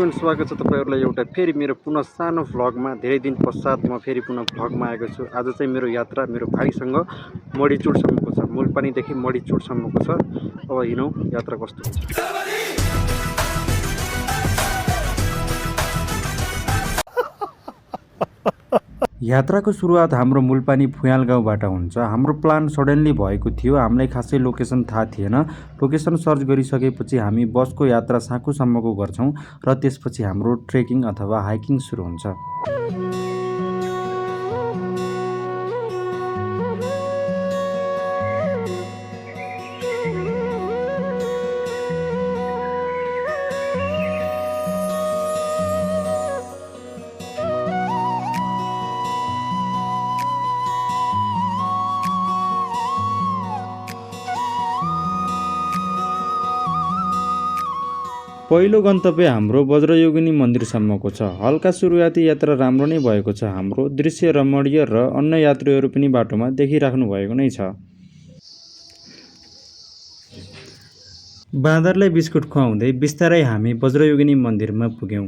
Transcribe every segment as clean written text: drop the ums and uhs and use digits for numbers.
And स्वागत छ तपाईहरुलाई एउटा फेरि मेरो पुनः सानो भ्लगमा। धेरै दिन पश्चात म फेरि पुनः भ्लगमा आएको छु। आज चाहिँ मेरो यात्रा मेरो भाइसँग मडिचुडसम्मको छ। मूलपानीदेखि मडिचुडसम्मको छ। अब हिँडौँ, यात्रा कस्तो हुन्छ। यात्राको सुरुवात हाम्रो मूलपानी फुयाल गाउँबाट हुन्छ। हाम्रो प्लान सडनली भएको थियो। हामीलाई खासै लोकेसन थाहा थिएन। लोकेसन सर्च गरिसकेपछि हामी बसको यात्रा साँकुसम्मको गर्छौं र त्यसपछि हाम्रो ट्रेकिङ अथवा हाइकिङ सुरु हुन्छ। पहिलो गन्तव्य हाम्रो वज्रयोगिनी मन्दिरसम्मको छ। हल्का सुरुवाती यात्रा राम्रो नै भएको छ। हाम्रो दृश्य रमणीय र अन्य यात्रीहरू पनि बाटोमा देखिराख्नु भएको नै छ। बाँदरलाई बिस्कुट खुवाउँदै बिस्तारै हामी वज्रयोगिनी मन्दिरमा पुग्यौं।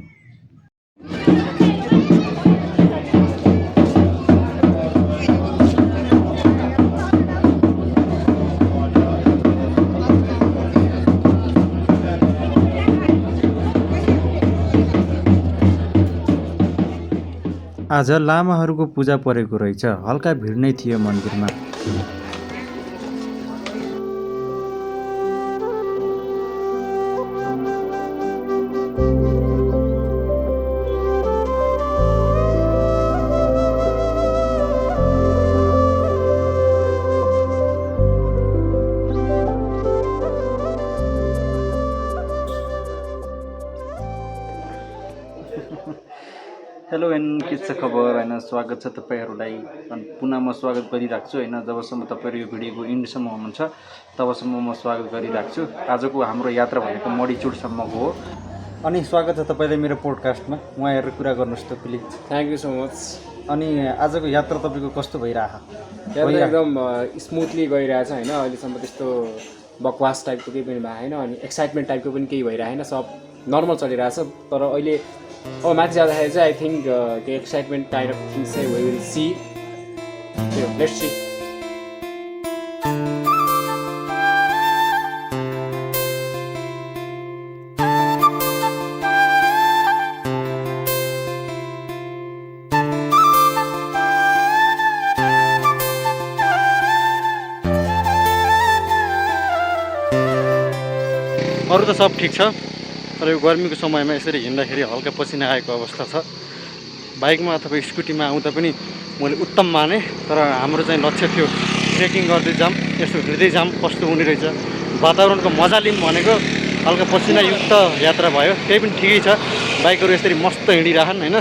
आज लामाहरूको पूजा परेको रहेछ। हल्का भिड नै थियो मन्दिरमा। हेलो एन्ड के छ खबर हैन। स्वागत छ तपाईहरुलाई। पुनः म स्वागत गरिराख्छु हैन। जबसम्म तपाईहरु यो भिडियोको एन्डसम्म हुनुहुन्छ तबसम्म म स्वागत गरिराख्छु। आजको हाम्रो यात्रा भनेको मडिचुडसम्मको हो। अनि स्वागत छ तपाईलाई मेरो पोडकास्टमा। उहाँ हेरेर कुरा गर्नुस् त please. Thank you so much. अनि आजको यात्रा तपाईको कस्तो भइराछ? यात्रा एकदम स्मुथली गइरहेछ हैन। अहिलेसम्म त्यस्तो बकवास टाइपको केही पनि भएन अनि एक्साइटमेन्ट टाइपको पनि केही भइरहेन। सब नर्मल चलिरहेछ। तर अहिले अब माथि जाँदाखेरि चाहिँ आई थिङ्क केही एक्साइटमेन्ट काइन्ड अफ थिङ्स चाहिँ we will see. Let's see. अरु त सब ठिक छ। तर यो गर्मीको समयमा यसरी हिँड्दाखेरि हल्का पसिना आएको अवस्था छ। बाइकमा अथवा स्कुटीमा आउँदा पनि मैले उत्तम माने। तर हाम्रो चाहिँ लक्ष्य थियो ट्रेकिङ गर्दै जाम, यसो हिँड्दै जाम, कस्तो हुने रहेछ वातावरणको मजा लिउँ भनेको। हल्का पसिनायुक्त यात्रा भयो। त्यही पनि ठिकै छ। बाइकहरू यसरी मस्त हिँडिरहन् हैन।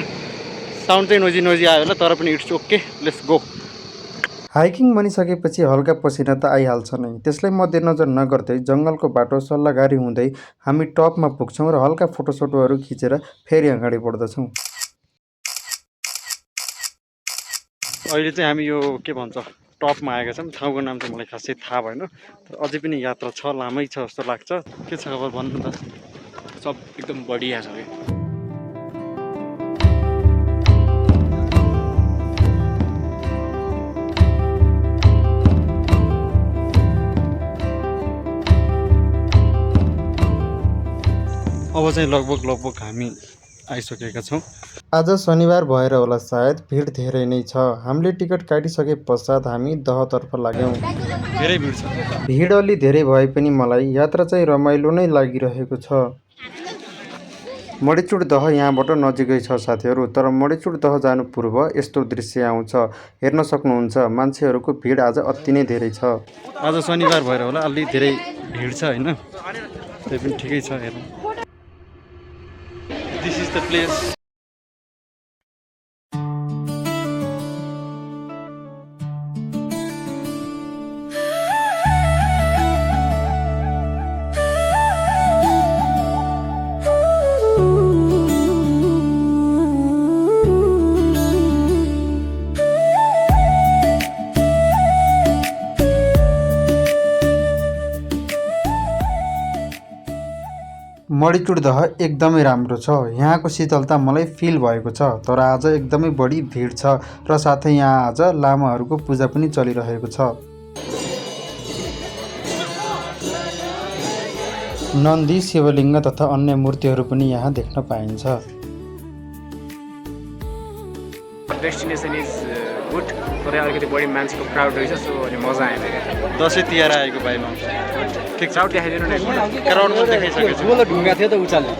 साउन्ड चाहिँ नोजी नोजी आयो होला तर पनि it's okay. Let's go. Hiking बनिसकेपछि हल्का पसिना त आइहाल्छ नै। त्यसलाई मध्यनजर नगर्दै जङ्गलको बाटो सल्लाहगारी हुँदै हामी टपमा पुग्छौँ र हल्का फोटोसोटोहरू खिचेर फेरि अगाडि बढ्दछौँ। अहिले चाहिँ हामी यो के भन्छ टपमा आएका छौँ। ठाउँको नाम चाहिँ मलाई खासै थाहा भएन। तर अझै पनि यात्रा छ, लामै छ जस्तो लाग्छ। के छ खबर भन्नु त? सब एकदम बढिया छ कि। अब चाहिँ लगभग हामी आइसकेका छौँ। आज शनिबार भएर होला सायद भिड धेरै नै छ। हामीले टिकट काटिसके पश्चात हामी दहतर्फ लाग्यौँ। धेरै भिड छ। भिड अलि धेरै भए पनि मलाई यात्रा चाहिँ रमाइलो नै लागिरहेको छ। मडिचुड दह यहाँबाट नजिकै छ साथीहरू। तर मडिचुड दह जानु पूर्व यस्तो दृश्य आउँछ, हेर्न सक्नुहुन्छ। मान्छेहरूको भिड आज अति नै धेरै छ। आज शनिबार भएर होला अलि धेरै भिड छ हैन। त्यही पनि ठिकै छ। हेरौँ। This is the place. मणिचुडदह एकदमै राम्रो छ। यहाँको शीतलता मलाई फिल भएको छ। तर आज एकदमै बढी भिड छ र साथै यहाँ आज लामाहरूको पूजा पनि चलिरहेको छ। नन्दी, शिवलिङ्ग तथा अन्य मूर्तिहरू पनि यहाँ देख्न पाइन्छ। डेस्टिनेसन इज गुड, तर अलिकति बढी मान्छेको क्राउड रहेछ, सो अनि मजा आएन। दसैँ तिहार आएको भाइमा ठिक छ। क्राउड देखाइदिनु न एकपल्ट। क्राउड पनि देखाइसकेको छु। ढुङ्गा थियो त उचाल्ने।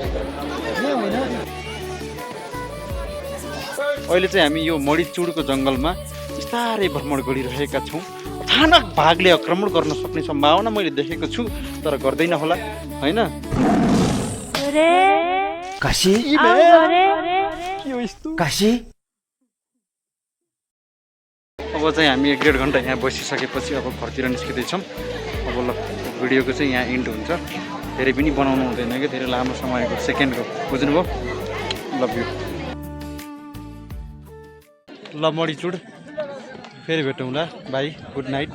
अहिले चाहिँ हामी यो मणिचुडको जङ्गलमा बिस्तारै भ्रमण गरिरहेका छौँ। अचानक भागले आक्रमण गर्न सक्ने सम्भावना मैले देखेको छु, तर गर्दैन होला होइन। काशी काशी अब चाहिँ हामी 1.5 घन्टा यहाँ बसिसकेपछि अब घरतिर निस्किँदैछौँ। अब ल भिडियोको चाहिँ यहाँ इन्ड हुन्छ। धेरै पनि बनाउनु हुँदैन कि धेरै लामो समयको सेकेन्डको, बुझ्नुभयो? Love you. ल मणिचुड फेरि भेटौँला, बाई, गुड नाइट।